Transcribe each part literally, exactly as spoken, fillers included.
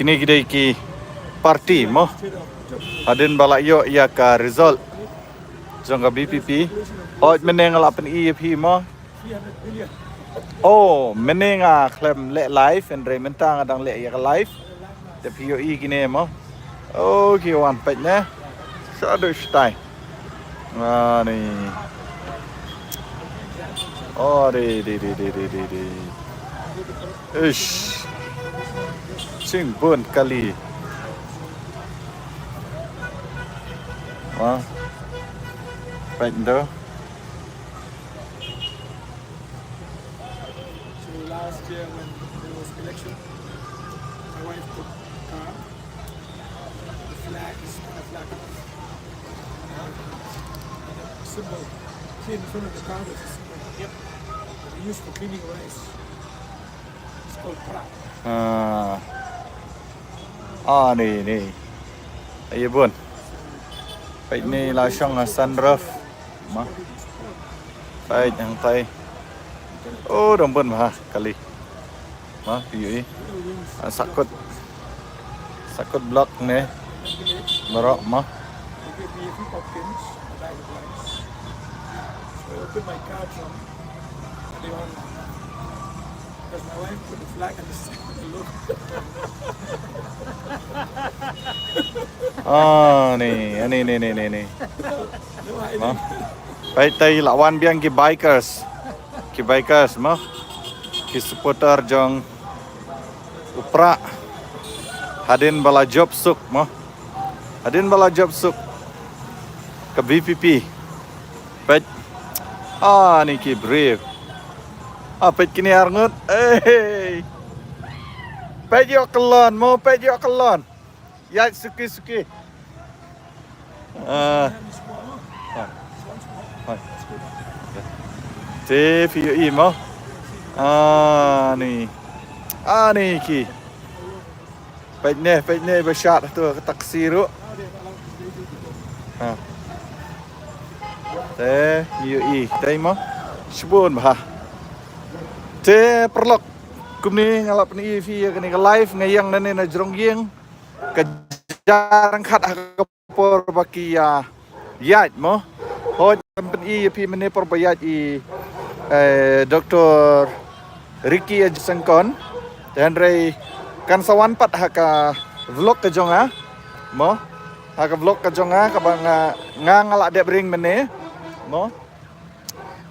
Kine ki dei ki party mo. Hadien ba la ïoh ïa ka result jong ka V P P. Hooid mynne nga la pyni ïa phi mo. Oh, mynne nga khlem leh live, hynrei mynta nga dang leh ïa ka live. Te phi ïohi kine mo. Oh, ki wan peit ne. Shaduh shatai. Ani. Oh, di, di, di. Ish. Chingbun kali. Wah. Peit nto. So last year when there was election, my wife put car, the flag is the flag. Symbol. See, in front of the car, there's a symbol. Yep. That we use for cleaning rice. It's called pra. Ah. Ah, ni, ni. Ai bun. Peit ni la shong ha sunroof. Ma. Peit hangtai. Oh, dang bun bha kali. Ma, phi ïohi. Ah, sakut. Sakut block ne. Baroh ma. So I opened my car trunk and they all laughed. Because my wife put the flag and the symbol. Ah, ni, ni, ni, ni, ni, ni. No, I Ma. Didn't. Peit, te la wan biang ki bikers. Ki bikers mo. Ki supporter jong u Prah. Hadien ba la jop suk mo. Hadien ba la jop suk ka V P P. Peit. Ah, ni ki briew. Ah, peit kine arngut. Ei. Peit ïoh kyllon mo, peit ïoh kyllon. Ïaid suki suki. Ah. Hai. Hai. Te phi ïohi mo. Ah, ni. Ah, ni ki. Peit ne, peit ne ba shad tu ka taxi ruh. Ha. Te ïohi te mo. Shibun bha. Te paralok. Kumne nga la pyni ïa phi ïa kane ka live nga ïeng nangne na jrong ïing. Ka jingkhat ha ka por ba ki ïa ïaid mo. Hooid, nga pyni ïa phi mynne por ba ïaid i, eh, Doktor Ricky Ajiasengkon. Te hynrei kan sa wan pat ha ka vlog ka jong nga mo. Ha ka vlog ka jong nga kaba nga, nga, nga la dep ring mynne mo.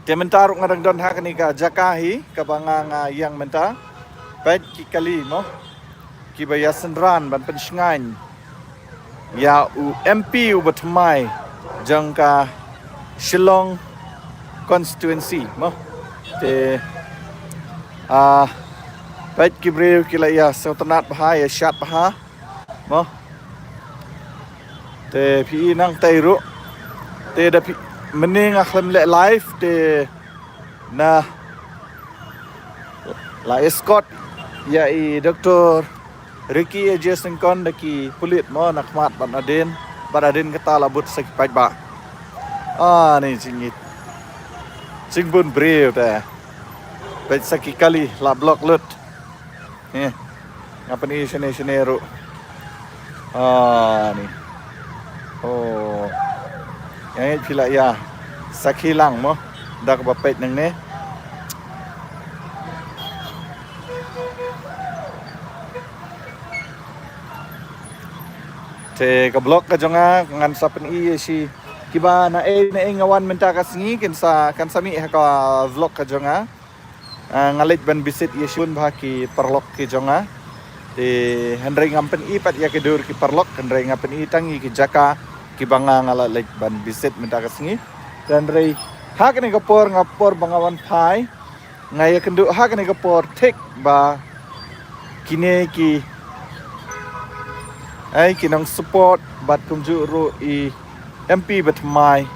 Te mynta ruh nga dang don ha kane ka jaka hi kaba nga, nga ïeng mynta. Peit ki kali mo. Kiba ïa synran ban pynshngaiñ ïa u M P uba thymmai jong ka Shillong constituency mo. Te, ah, peit ki briew ki la ïa sngewtynnat bha, ïa shad bha. Mo. Te phi i nangtai ruh. Te da phi mynne nga khlem leh live te na la escort ïa i Doktor Ricky Ajiasengkon da ki pulit mo na khmat bad nadien, bad hadien kata la bud sa ki paidbah. Ah, ni jingit. Jingbun briew te. Peit sa ki kali la block lut. Ni. Nga pyni shane shane ruh. Ah, ni. Oh. Nga ngeit phi la ïa sakhi lang mo. Da kaba peit nangne. Te ka vlog ka jong nga ngan sa pyni ïa shi kiba na ei na ei nga wan mynta ka sngi kin sa, kan sa mih ha ka vlog ka jong nga. Ah, nga leit ban visit ïa shibun bha ki paralok ki jong nga. Te hynrei ngam pyni pat ïa ki dur ki paralok, hynrei nga pyni tang ïa ki jaka kiba nga, nga la leit ban visit mynta ka sngi. Te hynrei ha kane ka por nga, por ba nga wan phai, nga ïakynduh ha kane ka por thik ba kine ki, ei, ki nong support bad kumjuh ruh i M P ba thymmai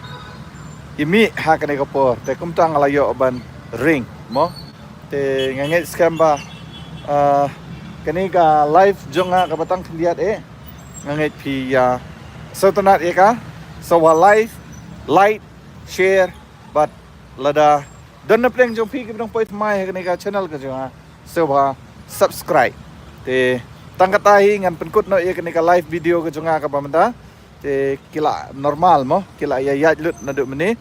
i mih ha kane ka por, te kumta nga la ïoh ban ring mo. Te nga ngeit skhem ba, ah, kane ka live jong nga kaba tang khyndiat eh, nga ngeit phi ïa sngewtynnat ïa ka. Sa wa live, like, share bad lada don na pdeng jong phi kiba nang poi thymmai ha kane ka channel ka jong nga, sngewbha subscribe. Te Tang kata hi ngan pynkut noh ïa kane ka live video ka jong nga kaba mynta. Te ki la normal mo, ki la ïaid lut naduh mynne.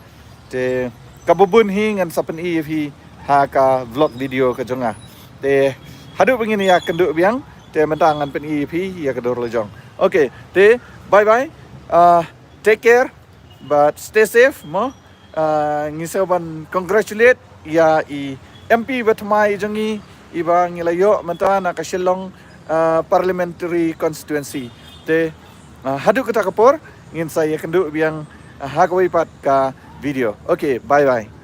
Te kaba bun hi ngan sa pyni ïa phi ha ka vlog video ka jong nga. Te haduh ba ngin ïakynduh biang, te mynta ngan pyni ïa phi ïa ka dur la jong. Okay, te bye bye. Uh, take care, but stay safe mo. Uh, ngi sa ban congratulate ïa i M P ba thymmai jong ngi, iba ngi la ïoh mynta na ka Shillong uh, Parliamentary Constituency. Te uh, haduh kata ka por ngin sa ïakynduh biang uh, ha kawei pat ka video. Okay, bye bye.